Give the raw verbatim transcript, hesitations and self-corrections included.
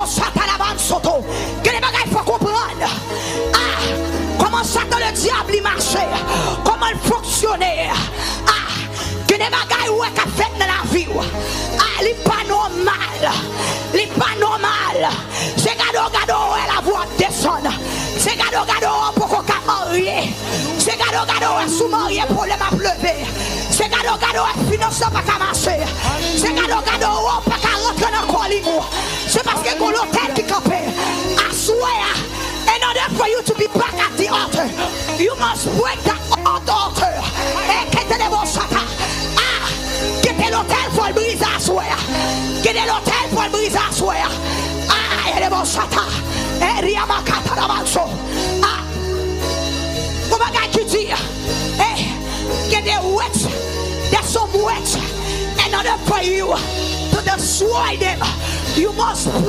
Satanabansoto. Gen de bagay fò konprann. Ah, kòman Satan le dyab li mache? Kòman l fonksyone? Ah, gen de bagay ou wè k ap fèt nan lavi w. Ah, li pa nòmal. Li pa nòmal. Se gade w gade w wè lavwa ap desann. Se gade w gade w poko ka marye. Se gade w gade w wè si w marye pwoblèm ap leve. Se gade w gade w wè finans lan pa ka mache. Se gade w gade w wè w pa ka rantre nan kòling ou. Se paske gen lotèl ki kanpe. Aswè a, in order for you to be back at the altar, you must break that old altar. Eketelebosata. Ah, kite lotèl fò l brize aswè a. Kite lotèl fò l brize aswè a. Ah, elebosata. Eriamakatarabanso. Ah, yon bagay ki di, eh, gen de wèch, there's some wèch, in order for you to destroy them, you must break